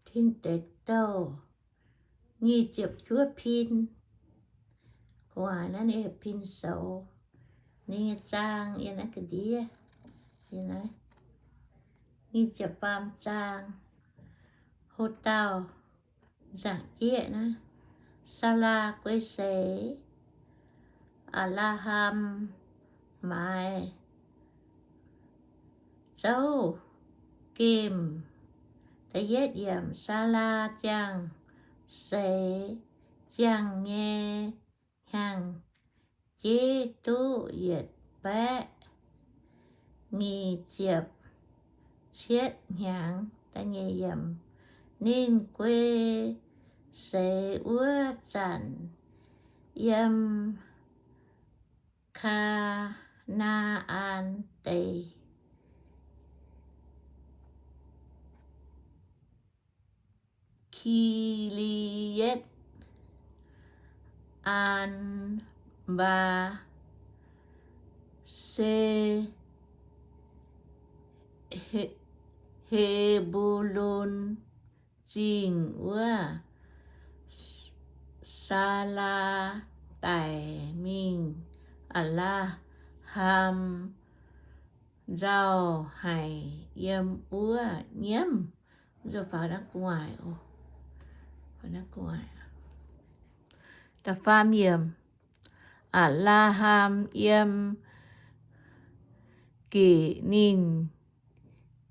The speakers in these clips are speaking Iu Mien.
Tin Deic Douh nyic ziepc juov pin. Gu'nguaaic naaiv ninh pin soux. Ninh nyei zaang yiem naaiv ga'ndiev. Nyic ziepc faam zaang, ho dauh nzaangc jieqv naaiv, Saalaa guei seix, Apc^laa^ham maaiz zouv gemh. Da'yietv yiemc, Saalaa ziangh seix, ziangh nyei hnyangx-jeiv duqv yietc baeqv nyic ziepc cietv hnyangx. Ninh guei seix wuov zanc, yiem Kaa^naa^an Deic, Ki^li^atv, Aa^mbaa, se He^mbo^lon Zingh wuov. Saalaa daic mingh, Apc^laa^ham nzauh haic yiem wuov nyiemv. Da'faam yiemc, Apc^laa^ham yiem geqc ninh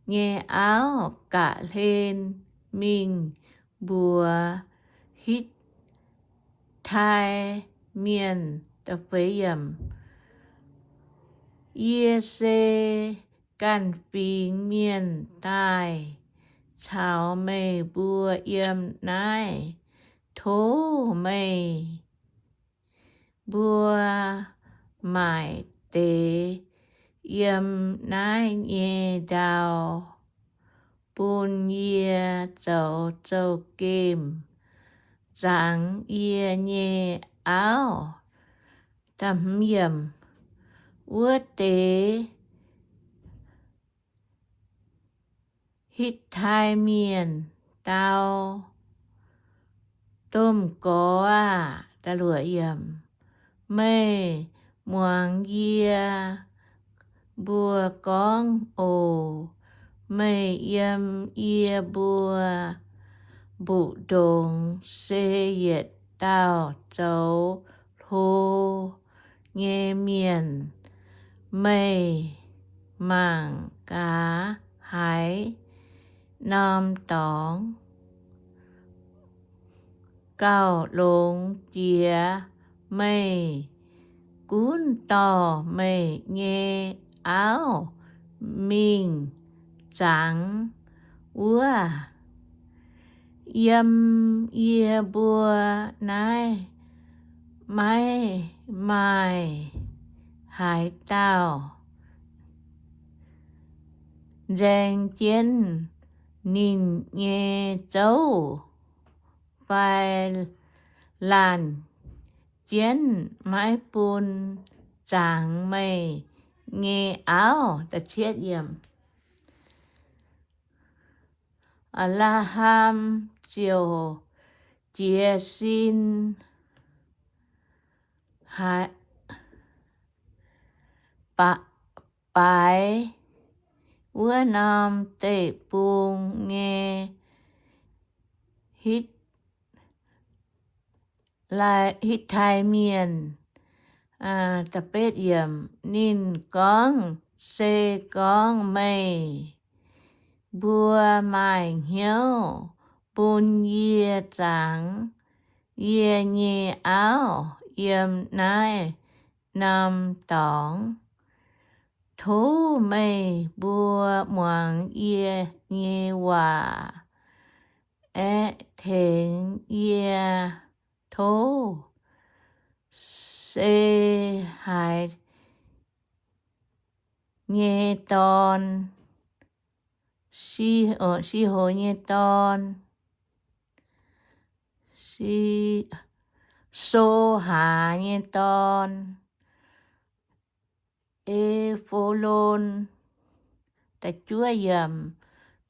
nyei auv ga'hlen mingh mbuox Hitv^tai Mienh, Yie se ganh fingx mienh daaih caux meih mbuo yiem naaiv. Tov meih mbuo maaic deix yiem naaiv nyei ndau bun yie zoux zouv-gemh zangx yie nyei auv. Wuov deix Hitv^tai Mienh dau, Domh Gorx aah! Meih muangx yie mbuo gorngv oc. Meih yiem yie mbuo mbu'ndongx se yietc dauh zoux hlo nyei mienh. Meih mangc gaax haaix norm dorngx gauh longx jiex meih gunv dorh meih nyei auv mingh zangx wuov. Yiem yie mbuo naaiv maiv maaih haaix dauh nzaeng jienv ninh nyei zouv fai laanh jienv maiv bun zangx meih nyei auv. Apc^laa^ham ziouc jiez sin baaix wuov norm deic-bung nyei Hitv^tai Mienh. Ninh gorngv, Se gorngv meih mbuo maaih hnyouv bun yie zangx yie nyei auv yiem naaiv norm dorngx, tov meih mbuo muangx yie nyei waac aeqv, tengx yie. Tov se haaix nyei dorn, Si^hoz nyei dorn, Sohaa nyei dorn, E^fo^lon.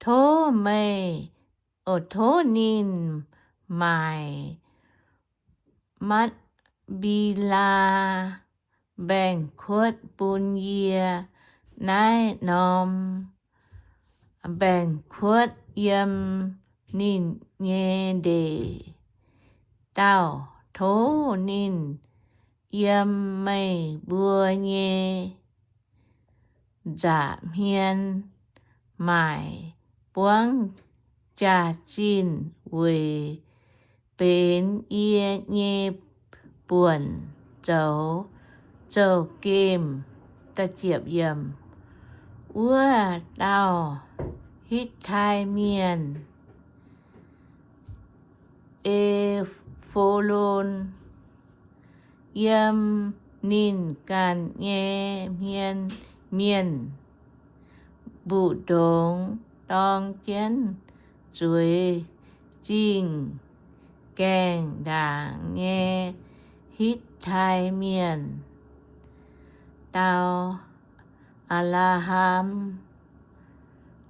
Tov meih o, tov ninh maaic Matv^mbi^laa mbaengx-kuotv bun yie naaiv norm mbaengx-kuotv yiem ninh nyei ndeic dauh. Tov ninh yiem meih mbuo nyei nza'hmien maaic buangv jaax-zinh weic benx yie nyei buonc zoux zouv-gemh. Wuov dauh Hitv^tai Mienh, E^fo^lon, yiem ninh ganh nyei hmien mienh mbu'ndongx dorng jienv zueiz zingh gaengh ndaangc nyei Hitv^tai Mienh dau, Aa^laa^ham,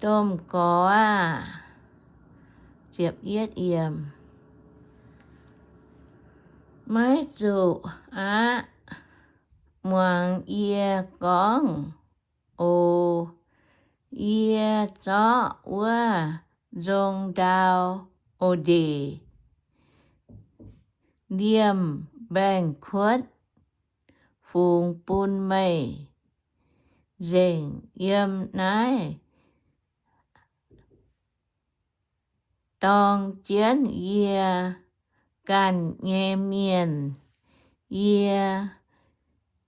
domh gorx aah! Maiv zuqc aqv. Muangx yie gorngv oc. Yie zorqv wuov nzong ndau, o, ndeic, liemh mbaengx-kuotv fungx bun meih nzengc yiem naaiv dorng jienv yie ganh nyei mienh. Yie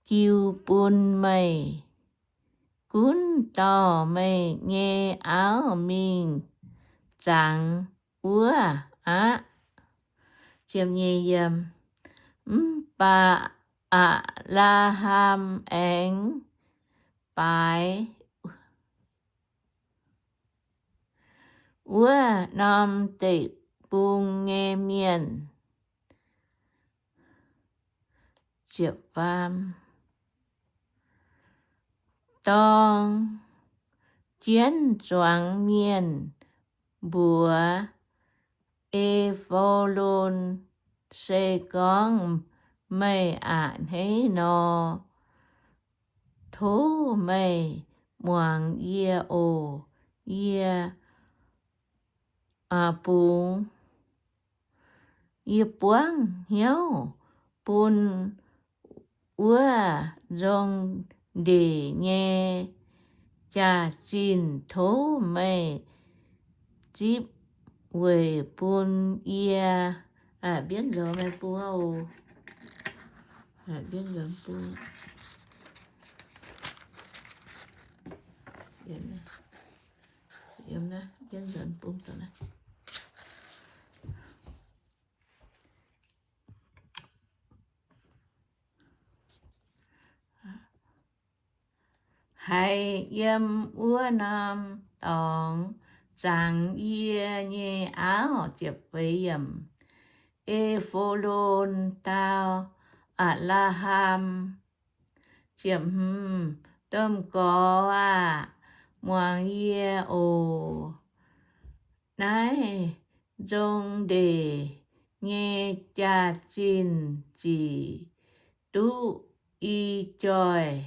jiu bun meih gunv dorh meih nyei auv mingh zangx wuov aqv. Mv baac Aa^laa^ham aengx baaix wuov norm deic-bung nyei mienh dorng jienv zuangx mienh mbuox E^fo^lon, Se gorngv meih a'hneiv nor, tov meih muangx yie oc. Yie bungx, yie buangv hnyouv bun wuov nzong ndeic nyei jaax-zinh. Tov meih zipv weic bun yie. Mbienv nzuonx meih bung oc. Haiz yiem wuov norm dorngx zangx yie nyei auv. E^fo^lon dau Aa^laa^ham, Domh Gorx aah! Muangx yie oc. Naaiv nzong ndeic nyei jaax-zinh zic duqv i joih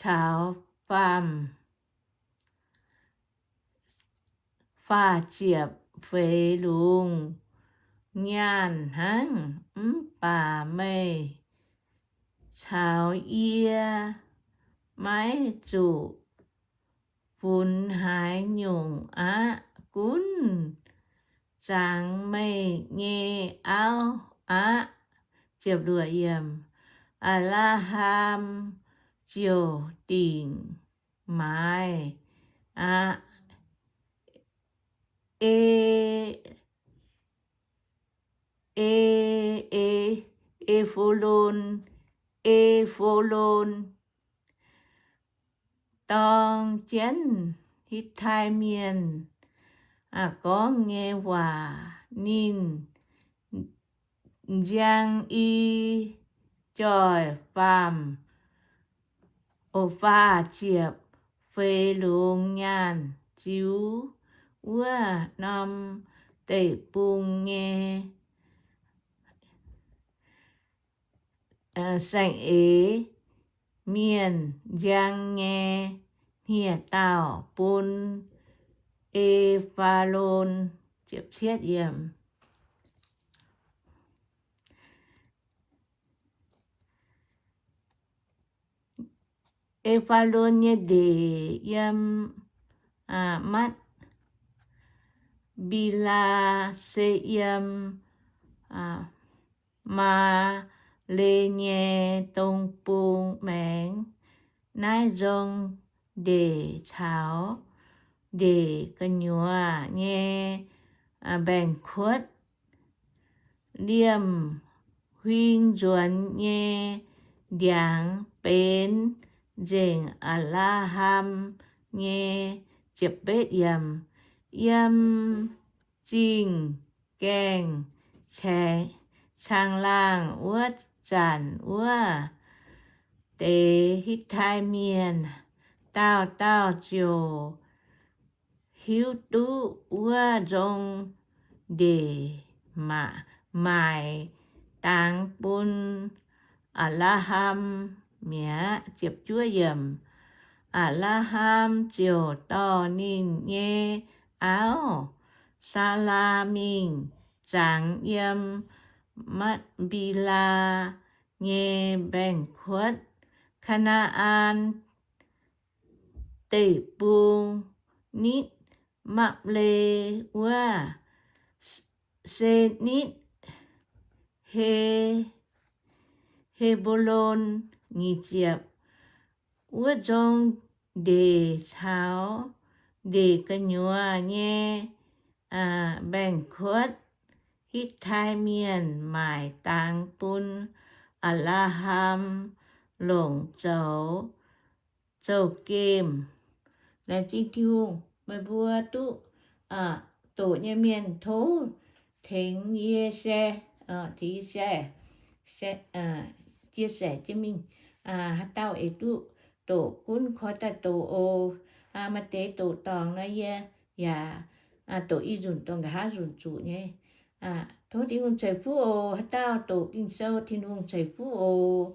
caux faam faah ziepc feix lungz nyaanh hnangv. Mv baac meih caux yie maiv zuqc funx haaix nyungc aqv, gunv zangx meih nyei auv aqv. Aa^laa^ham ziouc dingc maaiz aqv. E, e, e, E^fo^lon, E^fo^lon, dorng jienv Hitv^tai Mienh gorngv nyei waac. Ninh nziang i joih faam, o, faah ziepc feix lungz nyaanh ziux wuov norm deic-bung nyei saeng-eix mienh njang nyei hniev-daauh bun E^faa^lon. E^faa^lon nyei ndeic yiem Matc^bi^laa se yiem Maa^le nyei dong bung maengx. Naaiv nzong ndeic caux ndeic gu'nyuoz nyei mbaengx-kuotv, liemh huing nzuonx nyei ndiangx benx nzengc Apc^laa^ham nyei. Yiem zingh gaengh caangh laangh wuov zanc, wuov deix Hitv^tai Mienh dauh dauh ziouc hiuv duqv wuov nzong ndeic maaic dangx bun Apc^laa^ham mi'aqv. Apc^laa^ham ziouc dorh ninh nyei auv, Saalaa, mingh zangx yiem Matc^bi^laa nyei mbaengx-kuotv, Kaa^naa^an Deic-Bung, nitv Mapv^le wuov, se nitv He^mbo^lon. Nyic ziepc. Wuov nzong ndeic caux ndeic gu'nyuoz nyei mbaengx-kuotv, Hitv^tai Mienh maaic dangx bun Apc^laa^ham longc zoux, zoux gemh. Laengz zingh Tin-Hungh, meih mbuo duqv doqc nyei mienh tov tengx yie share, tengx yie share, chia sẻ jienv mingh. Haaix dauh eix duqv doqc gunv koi daaih doqc oc. Maaih deix doqc dorngc nor yie yaac doqc i nzunc dorh nqa'haav nzunc zuqc nyei. Tov Tin-Hungh ceix fuqv oc. Haaix dauh doqc Ging-Sou, Tin-Hungh ceix fuqv oc.